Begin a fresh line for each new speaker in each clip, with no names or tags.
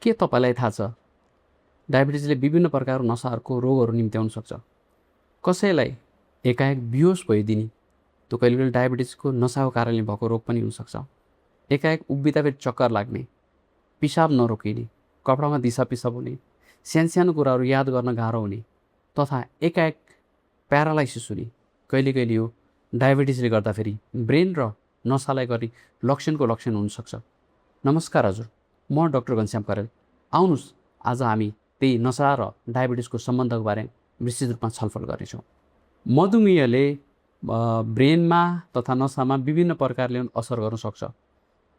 के तपाईँलाई थाहा छ डायबिटिजले विभिन्न प्रकारको नसाहरूको रोगहरू निम्त्याउन सक्छ। कसैलाई एकाएक बिहोस भइदिने, त्यो कहिले कहिले डायबिटिजको नसाको कारणले भएको रोग पनि हुनसक्छ। एकाएक उभिँदा फेरि चक्कर लाग्ने, पिसाब नरोकिने, कपडामा दिसा पिसाब हुने, सानो कुराहरू याद गर्न गाह्रो हुने, तथा एकाएक प्यारालाइसिस हुने कहिले कहिले यो डायबिटिजले गर्दाखेरि ब्रेन र नसालाई गर्ने लक्षणको लक्षण हुनसक्छ। नमस्कार हजुर, म डाक्टर घनश्याम करेल। आउनुहोस् आज हामी त्यही नसा र डायबिटिजको सम्बन्धको बारेमा विस्तृत रूपमा छलफल गर्नेछौँ। मधुमेहले ब्रेनमा तथा नसामा विभिन्न प्रकारले असर गर्न सक्छ।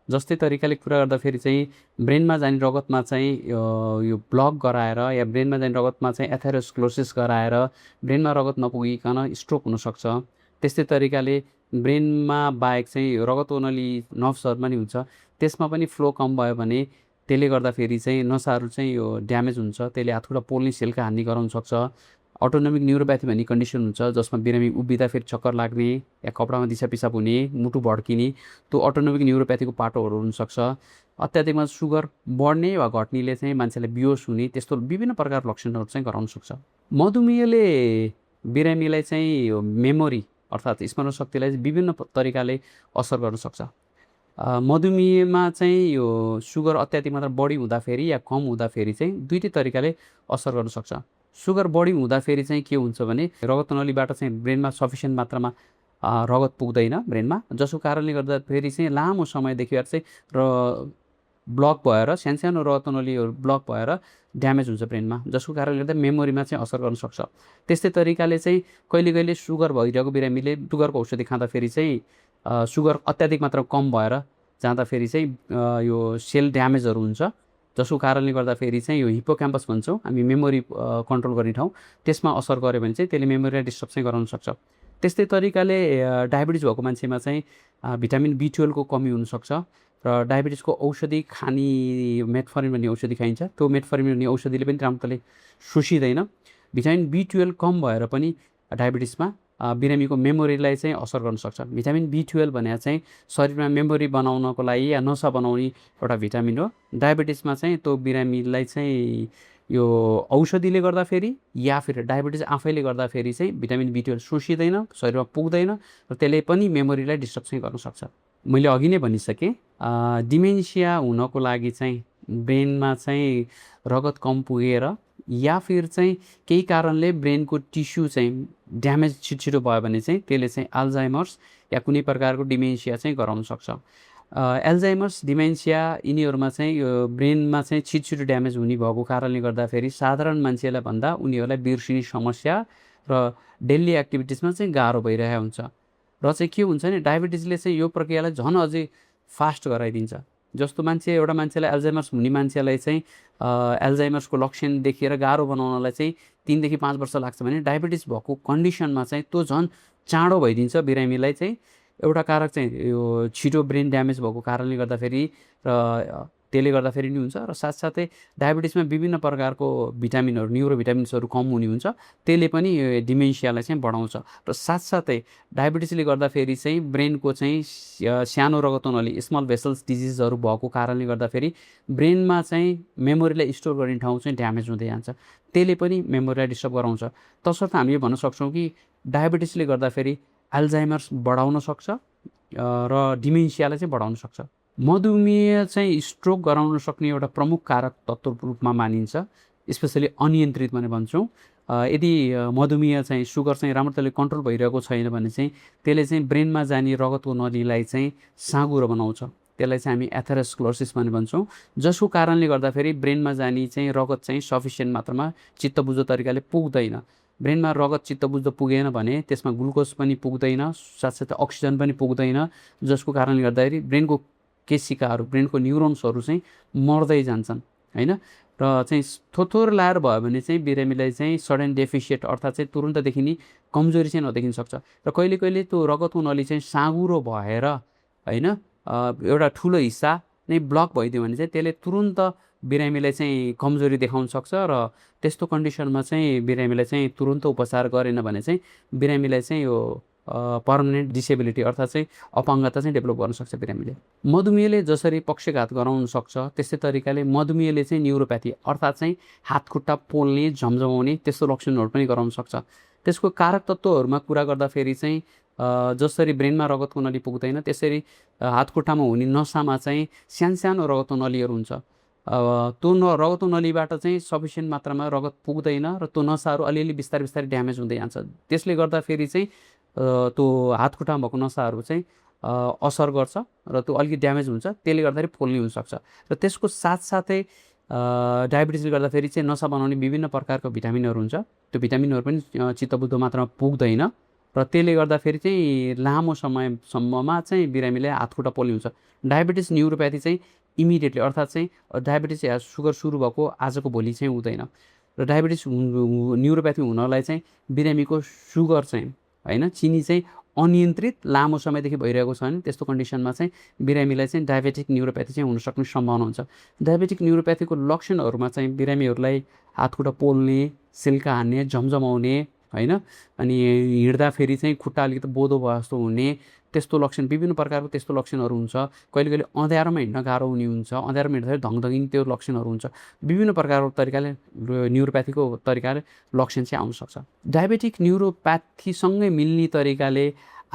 जस्तै तरिकाले कुरा गर्दाखेरि चाहिँ ब्रेनमा जाने रगतमा चाहिँ यो ब्लक गराएर या ब्रेनमा जाने रगतमा चाहिँ एथेरोस्क्लेरोसिस गराएर ब्रेनमा रगत नपुगिकन स्ट्रोक हुनसक्छ। त्यस्तै तरिकाले ब्रेनमा बाहेक चाहिँ रगत नली नर्भ्सहरूमा नि हुन्छ, त्यसमा पनि फ्लो कम भयो भने त्यसले गर्दाखेरि चाहिँ नसाहरू चाहिँ यो ड्यामेज हुन्छ, त्यसले हातखुट्टा पोल्ने सेलका हानि गराउन सक्छ। अटोनोमिक न्युरोप्याथी भन्ने कन्डिसन हुन्छ जसमा बिरामी उभिँदा फेरि चक्कर लाग्ने या कपडामा दिसा पिसाब हुने, मुटु भड्किने, त्यो अटोनोमिक न्युरोप्याथीको पाटोहरू हुनसक्छ। अत्याधिकमा सुगर बढ्ने वा घट्नेले चाहिँ मान्छेलाई बिहोस हुने, त्यस्तो विभिन्न प्रकारको लक्षणहरू चाहिँ गराउन सक्छ। मधुमेहले बिरामीलाई चाहिँ यो मेमोरी अर्थात् स्मरण शक्तिलाई विभिन्न तरिकाले असर गर्न सक्छ। मधुमेहमा चाहिँ यो सुगर अत्याधिक मात्रा बढी हुँदाखेरि या कम हुँदाखेरि चाहिँ दुईटै तरिकाले असर गर्न सक्छ। सुगर बढी हुँदाखेरि चाहिँ के हुन्छ भने रगत नलीबाट चाहिँ ब्रेनमा सफिसियन्ट मात्रामा रगत पुग्दैन ब्रेनमा, जसको कारणले गर्दाखेरि चाहिँ लामो समयदेखि चाहिँ ब्लक भएर सानो रगत नलीहरू ब्लक भएर ड्यामेज हुन्छ ब्रेनमा, जसको कारणले गर्दा मेमोरीमा चाहिँ असर गर्न सक्छ। त्यस्तै तरिकाले चाहिँ कहिले कहिले सुगर भइरहेको बिरामीले सुगरको औषधि खाँदाखेरि चाहिँ सुगर अत्याधिक मात्रामा कम भएर जाँदाखेरि चाहिँ यो सेल ड्यामेजहरू हुन्छ, जसको कारणले गर्दाखेरि चाहिँ यो हिप्पोक्याम्पस भन्छौँ हामी, मेमोरी कन्ट्रोल गर्ने ठाउँ, त्यसमा असर गऱ्यो भने चाहिँ त्यसले मेमोरीलाई डिस्टर्ब चाहिँ गराउन सक्छ। त्यस्तै तरिकाले डायबिटिज भएको मान्छेमा चाहिँ भिटामिन B12 को कमी हुनसक्छ र डायबिटिजको औषधि खाने मेटफर्मिन भन्ने औषधि खाइन्छ, त्यो मेटफर्मिन भन्ने औषधिले पनि राम्रोले शोषिँदैन। भिटामिन B12 कम भएर पनि डायबिटिजमा बिरामीको मेमोरीलाई चाहिँ असर गर्न सक्छ। भिटामिन B12 भने चाहिँ शरीरमा मेमोरी बनाउनको लागि या नसा बनाउने एउटा भिटामिन हो। डायबिटिजमा चाहिँ त्यो बिरामीलाई चाहिँ यो औषधिले गर्दाखेरि या फिर डायबिटिज आफैले गर्दाखेरि चाहिँ भिटामिन B12 शोषिँदैन, शरीरमा पुग्दैन र त्यसले पनि मेमोरीलाई डिस्टर्ब चाहिँ गर्न सक्छ। मैले अघि नै भनिसकेँ, डिमेन्सिया हुनको लागि चाहिँ ब्रेनमा चाहिँ रगत कम पुगेर या फिर चाहिँ केही कारणले ब्रेनको टिस्यु चाहिँ ड्यामेज छिटो भयो भने चाहिँ त्यसले चाहिँ अल्जाइमर्स या कुनै प्रकारको डिमेन्सिया चाहिँ गराउन सक्छ। एल्जाइमर्स, डिमेन्सिया यिनीहरूमा चाहिँ यो ब्रेनमा चाहिँ छिटो ड्यामेज हुने भएको कारणले गर्दाखेरि साधारण मान्छेलाई भन्दा उनीहरूलाई बिर्सिने समस्या र डेली एक्टिभिटिजमा चाहिँ गाह्रो भइरहेको हुन्छ। र चाहिँ के हुन्छ भने डायबिटिजले चाहिँ यो प्रक्रियालाई झन् अझै फास्ट गराइदिन्छ। जस्तो एउटा मान्छेलाई एल्जाइमर्स हुने मान्छेलाई चाहिँ एल्जाइमर्सको लक्षण देखेर गाह्रो बनाउनलाई चाहिँ 3 देखि 5 वर्ष लाग्छ भने डायबिटिज भएको कन्डिसनमा चाहिँ त्यो झन् चाँडो भइदिन्छ बिरामीलाई चाहिँ। एउटा कारक चाहिँ यो छिटो ब्रेन ड्यामेज भएको कारणले गर्दाखेरि र त्यसले गर्दाखेरि नि हुन्छ, र साथसाथै डायबिटिजमा विभिन्न प्रकारको भिटामिनहरू, न्युरोभिटामिन्सहरू कम हुने हुन्छ, त्यसले पनि डिमेन्सियालाई चाहिँ बढाउँछ। र साथसाथै डायबिटिजले गर्दाखेरि चाहिँ ब्रेनको चाहिँ सानो रगतनली स्मल भेसल्स डिजिजहरू भएको कारणले गर्दाखेरि ब्रेनमा चाहिँ मेमोरीलाई स्टोर गर्ने ठाउँ चाहिँ ड्यामेज हुँदै जान्छ, त्यसले पनि मेमोरीलाई डिस्टर्ब गराउँछ। तसर्थ हामी भन्न सक्छौँ कि डायबिटिजले गर्दाखेरि अल्जाइमर्स बढाउन सक्छ र डिमेन्सियालाई चाहिँ बढाउन सक्छ। मधुमेह चाहिँ स्ट्रोक गराउन सक्ने एउटा प्रमुख कारक तत्त्वको रूपमा मानिन्छ, स्पेसली अनियन्त्रित भनेर भन्छौँ। यदि मधुमेह चाहिँ सुगर चाहिँ राम्रोले कन्ट्रोल भइरहेको छैन भने चाहिँ त्यसले चाहिँ ब्रेनमा जाने रगतको नलीलाई चाहिँ साँघुरो बनाउँछ, त्यसलाई चाहिँ हामी एथेरोस्क्लेरोसिस भनेर भन्छौँ, जसको कारणले गर्दाखेरि ब्रेनमा जाने चाहिँ रगत चाहिँ सफिसियन्ट मात्रामा चित्तबुझ्दो तरिकाले पुग्दैन। ब्रेनमा रगत चित्तबुझ्दो पुगेन भने त्यसमा ग्लुकोज पनि पुग्दैन, साथसाथै अक्सिजन पनि पुग्दैन, जसको कारणले गर्दाखेरि ब्रेनको केशिकाहरू, ब्रेनको न्युरोन्सहरू चाहिँ मर्दै जान्छन् हैन। र चाहिँ थोथोर लायर भयो भने चाहिँ बिरामीलाई चाहिँ सडन डेफिसिएट अर्थात् चाहिँ तुरुन्त देखिने कमजोरी चाहिँ नदेखिन सक्छ। र कहिले कहिले त्यो रगतको नली चाहिँ साँघुरो भएर हैन एउटा ठुलो हिस्सा नै ब्लक भइदियो भने चाहिँ त्यसले तुरुन्त बिरामीलाई चाहिँ कमजोरी देखाउन सक्छ र त्यस्तो कन्डिसनमा चाहिँ बिरामीलाई चाहिँ तुरुन्त उपचार गरेन भने चाहिँ बिरामीलाई चाहिँ यो पर्मनेन्ट डिसेबिलिटी अर्थात् चाहिँ अपाङ्गता चाहिँ डेभलप गर्न सक्छ बिरामीले। मधुमेहले जसरी पक्षघात गराउन सक्छ त्यस्तै तरिकाले मधुमेहले चाहिँ न्युरोप्याथी अर्थात् चाहिँ हात खुट्टा पोल्ने झमझमाउने त्यस्तो लक्षणहरू पनि गराउन सक्छ। त्यसको कारक तत्त्वहरूमा कुरा गर्दाखेरि चाहिँ जसरी ब्रेनमा रगतको नली पुग्दैन त्यसरी हात खुट्टामा हुने नसामा चाहिँ सानो रगतको नलीहरू हुन्छ। त्यो रगतको नलीबाट चाहिँ सफिसियन्ट मात्रामा रगत पुग्दैन र त्यो नसाहरू अलिअलि बिस्तारै ड्यामेज हुँदै जान्छ। त्यसले गर्दाखेरि चाहिँ त्यो हात खुट्टामा भएको नसाहरू चाहिँ असर गर्छ र त्यो अलिकति ड्यामेज हुन्छ, त्यसले गर्दाखेरि पोल्ने हुनसक्छ। र त्यसको साथसाथै डायबिटिजले गर्दाखेरि चाहिँ नसा बनाउने विभिन्न प्रकारको भिटामिनहरू हुन्छ, त्यो भिटामिनहरू पनि चित्तबुद्ध मात्रामा पुग्दैन र त्यसले गर्दाखेरि चाहिँ लामो समयसम्ममा चाहिँ बिरामीलाई हात खुट्टा पोल्ने हुन्छ। डायबिटिज न्युरोप्याथी चाहिँ इमिडिएटली अर्थात् चाहिँ डायबिटिज या सुगर सुरु भएको आजको भोलि चाहिँ हुँदैन र डायबिटिज न्युरोप्याथी हुनलाई चाहिँ बिरामीको सुगर चाहिँ होइन चिनी चाहिँ अनियन्त्रित लामो समयदेखि भइरहेको छ भने त्यस्तो कन्डिसनमा चाहिँ बिरामीलाई चाहिँ डायबेटिक न्युरोप्याथी चाहिँ हुनसक्ने सम्भावना हुन्छ। डायबेटिक न्युरोप्याथीको लक्षणहरूमा चाहिँ बिरामीहरूलाई हात खुट्टा पोल्ने, सिल्का हान्ने, झमझमाउने होइन, अनि हिँड्दाखेरि चाहिँ खुट्टा अलिकति बोधो भयो जस्तो हुने त्यस्तो लक्षण, विभिन्न प्रकारको त्यस्तो लक्षणहरू हुन्छ। कहिले अँध्यारोमा हिँड्न गाह्रो हुने हुन्छ, अँध्यारोमा हिँड्दाखेरि धङधङिने त्यो लक्षणहरू हुन्छ। विभिन्न प्रकारको तरिकाले न्युरोप्याथीको तरिकाले लक्षण चाहिँ आउनसक्छ। डायबेटिक न्युरोप्याथीसँगै मिल्ने तरिकाले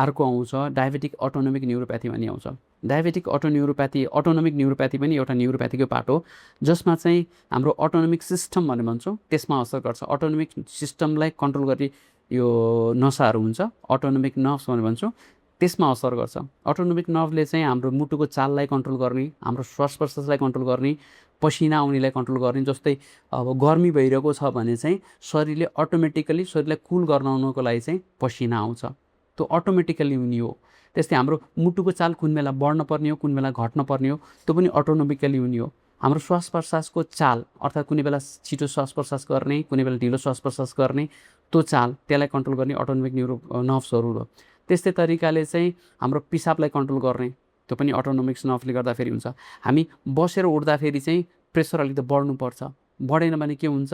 अर्को आउँछ डायबेटिक अटोनोमिक न्युरोप्याथी भन्ने आउँछ। डायबेटिक अटोनोमिक न्युरोप्याथी पनि एउटा न्युरोप्याथीको पार्ट हो जसमा चाहिँ हाम्रो अटोनोमिक सिस्टम भनेर भन्छौँ त्यसमा असर गर्छ। अटोनोमिक सिस्टमलाई कन्ट्रोल गर्ने यो नसाहरू हुन्छ, अटोनोमिक नर्भ्स भनेर भन्छौँ, त्यसमा असर गर्छ। अटोनोमिक नर्भले चाहिँ हाम्रो मुटुको चाललाई कन्ट्रोल गर्ने, हाम्रो श्वास प्रश्वासलाई कन्ट्रोल गर्ने, पसिना आउनेलाई कन्ट्रोल गर्ने। जस्तै अब गर्मी भइरहेको छ भने चाहिँ शरीरले अटोमेटिकली शरीरलाई कुल गराउनको लागि चाहिँ पसिना आउँछ, त्यो अटोमेटिकली हुने हो। त्यस्तै हाम्रो मुटुको चाल कुन बेला बढ्न पर्ने हो, कुन बेला घट्न पर्ने हो, त्यो पनि अटोनोमिकली हुने हो। हाम्रो श्वास प्रश्वासको चाल अर्थात् कुनै बेला छिटो श्वास प्रश्वास गर्ने, कुनै बेला ढिलो श्वास प्रश्वास गर्ने, त्यो चाल त्यसलाई कन्ट्रोल गर्ने अटोनोमिक नर्भ्सहरू हो। त्यस्तै तरिकाले चाहिँ हाम्रो पिसाबलाई कन्ट्रोल गर्ने त्यो पनि अटोनोमिक नर्भले गर्दाखेरि हुन्छ। हामी बसेर उठ्दाखेरि चाहिँ प्रेसर अलिकति बढ्नुपर्छ, बढेन भने के हुन्छ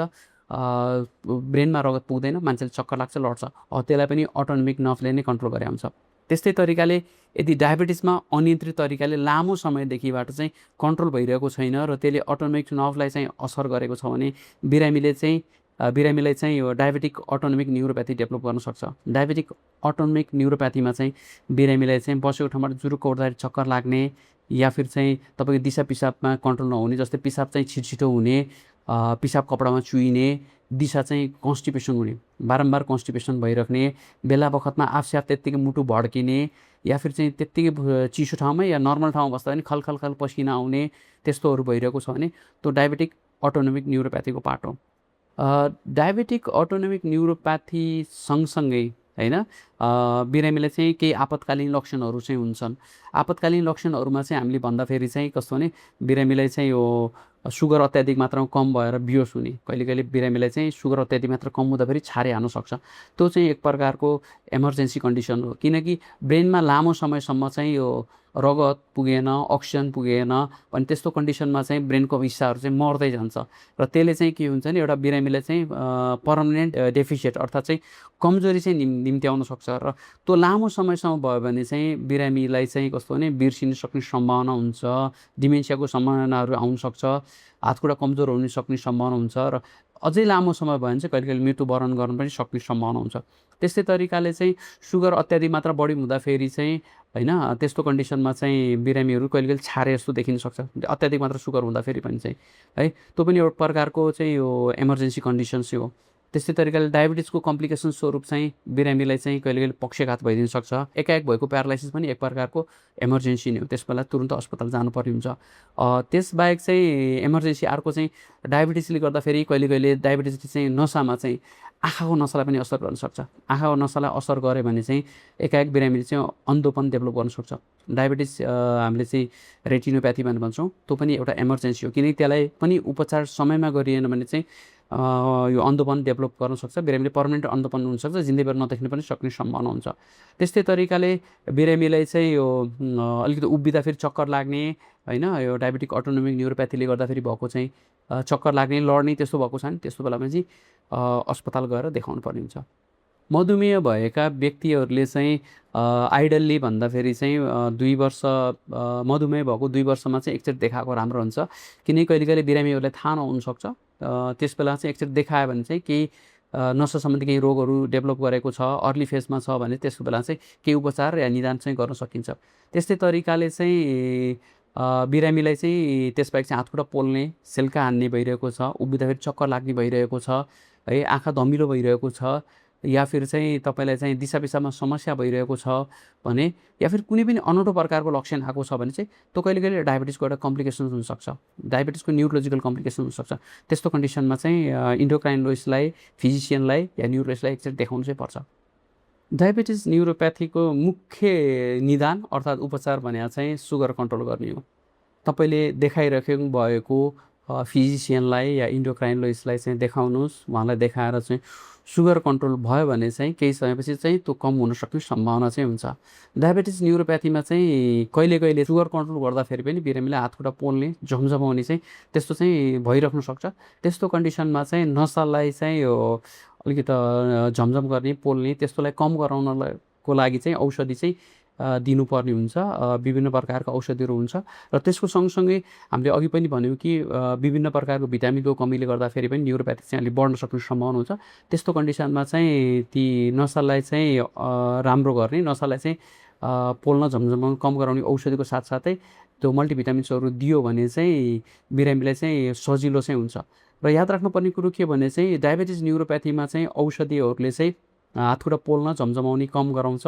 ब्रेनमा रगत पुग्दैन, मान्छेले चक्कर लाग्छ, लड्छ, त्यसलाई पनि अटोनोमिक नर्भले नै कन्ट्रोल गरे हुन्छ। त्यस्तै तरिकाले यदि डायबिटिसमा अनियन्त्रित तरिकाले लामो समयदेखिबाट चाहिँ कन्ट्रोल भइरहेको छैन र त्यसले अटोनोमिक नर्भलाई चाहिँ असर गरेको छ भने बिरामीलाई चाहिँ यो डायबेटिक अटोनोमिक न्युरोप्याथी डेभलप गर्न सक्छ। डायबेटिक अटोनोमिक न्युरोप्याथीमा चाहिँ बिरामीलाई चाहिँ बसेको ठाउँबाट जुरुक्क उठ्दाखेरि चक्कर लाग्ने या फिर चाहिँ तपाईँको दिशा पिसाबमा कन्ट्रोल नहुने, जस्तै पिसाब चाहिँ छिटो हुने, पिसाब कपडामा चुइने, दिशा चाहिँ कन्स्टिपेसन हुने, बारम्बार कन्स्टिपेसन भइराख्ने, बेला बखतमा आफस्याफ त्यत्तिकै मुटु भड्किने या फिर चाहिँ त्यत्तिकै चिसो ठाउँमा या नर्मल ठाउँमा बस्दा पनि खलखल पसिना आउने त्यस्तोहरू भइरहेको छ भने त्यो डायबेटिक अटोनोमिक न्युरोप्याथीको पार्ट हो। डायबेटिक अटोनोमिक न्युरोप्याथी सँगसँगै होइन बिरामीलाई चाहिँ केही आपतकालीन लक्षणहरू चाहिँ हुन्छन्। आपतकालीन लक्षणहरूमा चाहिँ हामीले भन्दाखेरि चाहिँ कस्तो भने बिरामीलाई चाहिँ यो सुगर अत्याधिक मात्रामा कम भएर बिहोस हुने, कहिले बिरामीलाई चाहिँ सुगर अत्याधिक मात्रा कम हुँदाखेरि छारे हाल्न सक्छ, त्यो चाहिँ एक प्रकारको इमर्जेन्सी कन्डिसन हो। किनकि ब्रेनमा लामो समयसम्म चाहिँ यो रगत पुगेन, अक्सिजन पुगेन अनि त्यस्तो कन्डिसनमा चाहिँ ब्रेनको हिस्साहरू चाहिँ मर्दै जान्छ र त्यसले चाहिँ के हुन्छ नि एउटा बिरामीलाई चाहिँ पर्मनेन्ट डेफिसिट अर्थात् चाहिँ कमजोरी चाहिँ निम्त्याउन सक्छ र त्यो लामो समयसम्म भयो भने चाहिँ बिरामीलाई चाहिँ कस्तो भने बिर्सिन सक्ने सम्भावना हुन्छ, डिमेन्सियाको सम्भावनाहरू आउन सक्छ, हातखुट्टा कमजोर हुन सक्ने सम्भावना हुन्छ र अझै लामो समय भयो भने चाहिँ कहिले मृत्युवरण गर्न पनि सक्ने सम्भावना हुन्छ। त्यस्तै तरिकाले चाहिँ सुगर अत्याधिक मात्रा बढी हुँदाखेरि चाहिँ होइन त्यस्तो कन्डिसनमा चाहिँ बिरामीहरू कहिले छारे जस्तो देखिन सक्छ, अत्याधिक मात्रा सुगर हुँदाखेरि पनि चाहिँ है, त्यो पनि एउटा प्रकारको चाहिँ यो इमर्जेन्सी कन्डिसन चाहिँ हो। त्यस्तै तरिकाले डायबिटिजको कम्प्लिकेसन स्वरूप चाहिँ बिरामीलाई चाहिँ कहिले पक्षघात भइदिन सक्छ। एकाएक भएको प्यारालाइसिस पनि एक प्रकारको इमर्जेन्सी नै हो, त्यस बेला तुरुन्त अस्पताल जानुपर्ने हुन्छ। त्यसबाहेक चाहिँ इमर्जेन्सी अर्को चाहिँ डायबिटिजले गर्दाखेरि कहिले डायबिटिजले चाहिँ नसामा चाहिँ आँखाको नसालाई पनि असर गर्न सक्छ। आँखाको नसालाई असर गऱ्यो भने चाहिँ एकाएक बिरामीले चाहिँ अन्धोपन डेभलप गर्न सक्छ। डायबिटिज हामीले चाहिँ रेटिनोप्याथी भनेर भन्छौँ, त्यो पनि एउटा इमर्जेन्सी हो, किनकि त्यसलाई पनि उपचार समयमा गरिएन भने चाहिँ यो अन्धोपन डेभलप गर्न सक्छ, बिरामीले पर्मनेन्ट अन्धोपन हुनसक्छ, जिन्दगीभर नदेख्ने पनि सक्ने सम्भावना हुन्छ। त्यस्तै तरिकाले बिरामीलाई चाहिँ यो अलिकति उभिँदा फेरि चक्कर लाग्ने होइन, यो डायबेटिक अटोनोमिक न्युरोप्याथीले गर्दाखेरि भएको चाहिँ चक्कर लाग्ने, लड्ने त्यस्तो भएको छ भने त्यस्तो बेलामा चाहिँ अस्पताल गएर देखाउनु पर्ने हुन्छ। मधुमेह भएका व्यक्तिहरूले चाहिँ आइडल्ली भन्दाखेरि चाहिँ 2 वर्ष मधुमेह भएको 2 वर्षमा चाहिँ एकचोटि देखाएको राम्रो हुन्छ। किनकि कहिले बिरामीहरूलाई थाहा नहुनसक्छ। त्यस बेला चाहिँ एकचोटि देखायो भने चाहिँ केही नसा सम्बन्धी केही रोगहरू डेभलप गरेको छ, अर्ली फेजमा छ भने त्यसको बेला चाहिँ केही उपचार या निदान चाहिँ गर्न सकिन्छ। त्यस्तै तरिकाले चाहिँ बिरामीलाई चाहिँ त्यसबाहेक चाहिँ हातखुट्टा पोल्ने, सेल्का हान्ने भइरहेको छ, उभिँदाखेरि चक्कर लाग्ने भइरहेको छ, है आँखा धमिलो भइरहेको छ, या फिर चाहिँ तपाईँलाई चाहिँ दिशा पिसाबमा समस्या भइरहेको छ भने, या फिर कुनै पनि अनौठो प्रकारको लक्षण आएको छ भने चाहिँ त्यो कहिले डायबिटिसको एउटा कम्प्लिकेसन हुनसक्छ, डायबिटिसको न्युरोलोजिकल कम्प्लिकेसन हुनसक्छ। त्यस्तो कन्डिसनमा चाहिँ इन्डोक्राइनोलोजिस्टलाई, फिजिसियनलाई या न्युरोलोजिस्टलाई एकचोटि देखाउनु चाहिँ पर्छ। डायबिटिस न्युरोप्याथीको मुख्य निदान अर्थात् उपचार भने चाहिँ सुगर कन्ट्रोल गर्ने हो। तपाईँले देखाइराख्नु भएको फिजिसियनलाई या इन्डोक्राइनोलोजिस्टलाई चाहिँ देखाउनुहोस्। उहाँलाई देखाएर चाहिँ सुगर कन्ट्रोल भयो भने चाहिँ केही समयपछि चाहिँ त्यो कम हुन सक्ने सम्भावना चाहिँ हुन्छ। डायबिटिस न्युरोप्याथीमा चाहिँ कहिले सुगर कन्ट्रोल गर्दाखेरि पनि बिरामीलाई हातखुट्टा पोल्ने, झमझमाउने चाहिँ त्यस्तो चाहिँ भइराख्न सक्छ। त्यस्तो कन्डिसनमा चाहिँ नसालाई चाहिँ यो अलिकति झमझम गर्ने, पोल्ने, त्यस्तोलाई कम गराउनको लागि चाहिँ औषधि चाहिँ दिनुपर्ने हुन्छ। विभिन्न प्रकारका औषधिहरू हुन्छ र त्यसको सँगसँगै हामीले अघि पनि भन्यौँ कि विभिन्न प्रकारको भिटामिनको कमीले गर्दाखेरि पनि न्युरोप्याथी चाहिँ अलिक बढ्न सक्ने सम्भावना हुन्छ। त्यस्तो कन्डिसनमा चाहिँ ती नसालाई चाहिँ राम्रो गर्ने, नसालाई चाहिँ पोल्न, झमझमाउन, कम गराउने औषधिको साथसाथै त्यो मल्टिभिटामिन्सहरू दियो भने चाहिँ बिरामीलाई चाहिँ सजिलो चाहिँ हुन्छ। र याद राख्नुपर्ने कुरो के भने चाहिँ डायबिटिस न्युरोप्याथीमा चाहिँ औषधिहरूले चाहिँ हातखुट्टा पोल्न, झमझमाउने कम गराउँछ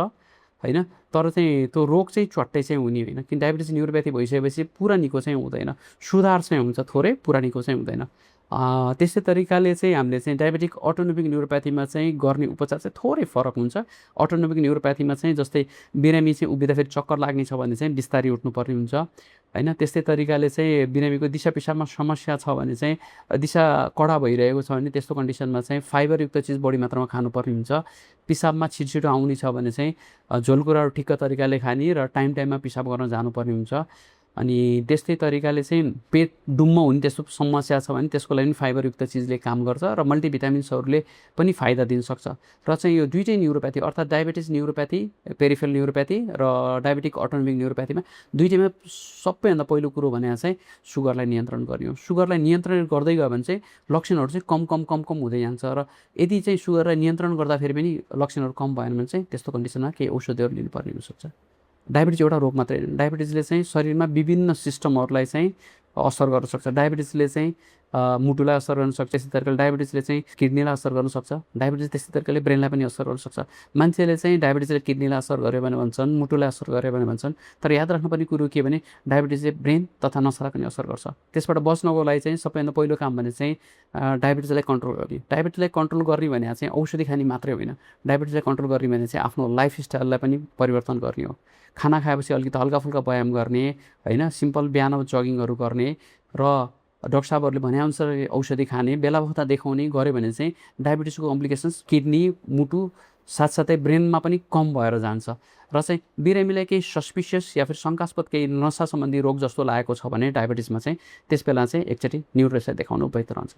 होइन, तर चाहिँ त्यो रोग चाहिँ च्वाट्टै चाहिँ हुने होइन। किन डायबिटिस न्युरोप्याथी भइसकेपछि पुरा निको चाहिँ हुँदैन, सुधार चाहिँ हुन्छ थोरै, पुरा निको चाहिँ हुँदैन। त्यस्तै तरिकाले चाहिँ हामीले चाहिँ डायबेटिक अटोनोमिक न्युरोप्याथीमा चाहिँ गर्ने उपचार चाहिँ थोरै फरक हुन्छ। अटोनोमिक न्युरोप्याथीमा चाहिँ जस्तै बिरामी चाहिँ उभिँदाखेरि चक्कर लाग्ने छ भने चाहिँ बिस्तारी उठ्नुपर्ने हुन्छ होइन। त्यस्तै तरिकाले चाहिँ बिरामीको दिशा पिसाबमा समस्या छ भने चाहिँ दिशा कडा भइरहेको छ भने त्यस्तो कन्डिसनमा चाहिँ फाइबरयुक्त चिज बढी मात्रामा खानुपर्ने हुन्छ। पिसाबमा छिटो आउने छ भने चाहिँ झोलकुराहरू ठिक्क तरिकाले खाने र टाइममा पिसाब गर्न जानुपर्ने हुन्छ। अनि त्यस्तै तरिकाले चाहिँ पेट डुम्म हुने त्यस्तो समस्या छ भने त्यसको लागि पनि फाइबरयुक्त चिजले काम गर्छ र मल्टिभिटामिन्सहरूले पनि फाइदा दिन सक्छ। र चाहिँ यो दुईटै न्युरोप्याथी अर्थात् डायबिटिस न्युरोप्याथी, पेरिफेरल न्युरोप्याथी र डायबिटिक अटोनोमिक न्युरोप्याथीमा दुईटैमा सबैभन्दा पहिलो कुरो भने चाहिँ सुगरलाई नियन्त्रण गर्ने हो। सुगरलाई नियन्त्रण गर्दै गयो भने चाहिँ लक्षणहरू चाहिँ कम हुँदै जान्छ। र यदि चाहिँ सुगरलाई नियन्त्रण गर्दाखेरि पनि लक्षणहरू कम भएन भने चाहिँ त्यस्तो कन्डिसनमा केही औषधिहरू लिनुपर्ने हुनसक्छ। डायबिटिज एउटा रोग मात्रै होइन, डायबिटिजले चाहिँ शरीरमा विभिन्न सिस्टमहरूलाई चाहिँ असर गर्न सक्छ। डायबिटिजले चाहिँ मुटुलाई असर गर्न सक्छ, त्यस्तै तरिकाले डायबिटिजले चाहिँ किडनीलाई असर गर्न सक्छ, डायबिटिज त्यस्तै तरिकाले ब्रेनलाई पनि असर गर्न सक्छ। मान्छेले चाहिँ डायबिटिजले किडनीलाई असर गर्यो भने भन्छन्, मुटुलाई असर गर्यो भने भन्छन्, तर याद राख्नुपर्ने कुरो के भने डायबिटिजले ब्रेन तथा नसालाई पनि असर गर्छ। त्यसबाट बच्नको लागि चाहिँ सबैभन्दा पहिलो काम भने चाहिँ डायबिटिजलाई कन्ट्रोल गर्ने। डायबिटिजलाई कन्ट्रोल गर्ने भने चाहिँ औषधि खाने मात्रै होइन, डायबिटिजलाई कन्ट्रोल गर्ने भने चाहिँ आफ्नो लाइफस्टाइललाई पनि परिवर्तन गर्ने हो। खाना खाएपछि अलिकति हल्काफुल्का व्यायाम गर्ने होइन, सिम्पल बिहान जगिङहरू गर्ने र डाक्टर साहबहरूले भनेअनुसार औषधि खाने, बेला बखत देखाउने गऱ्यो भने चाहिँ डायबिटिसको कम्प्लिकेसन्स किडनी, मुटु साथसाथै ब्रेनमा पनि कम भएर जान्छ। र चाहिँ बिरामीलाई केही सस्पिसियस या फिर शङ्कास्पद केही नसा सम्बन्धी रोग जस्तो लागेको छ भने डायबिटिसमा चाहिँ त्यस बेला चाहिँ एकचोटि न्युरोलोजिस्टलाई देखाउनु उपयुक्त रहन्छ।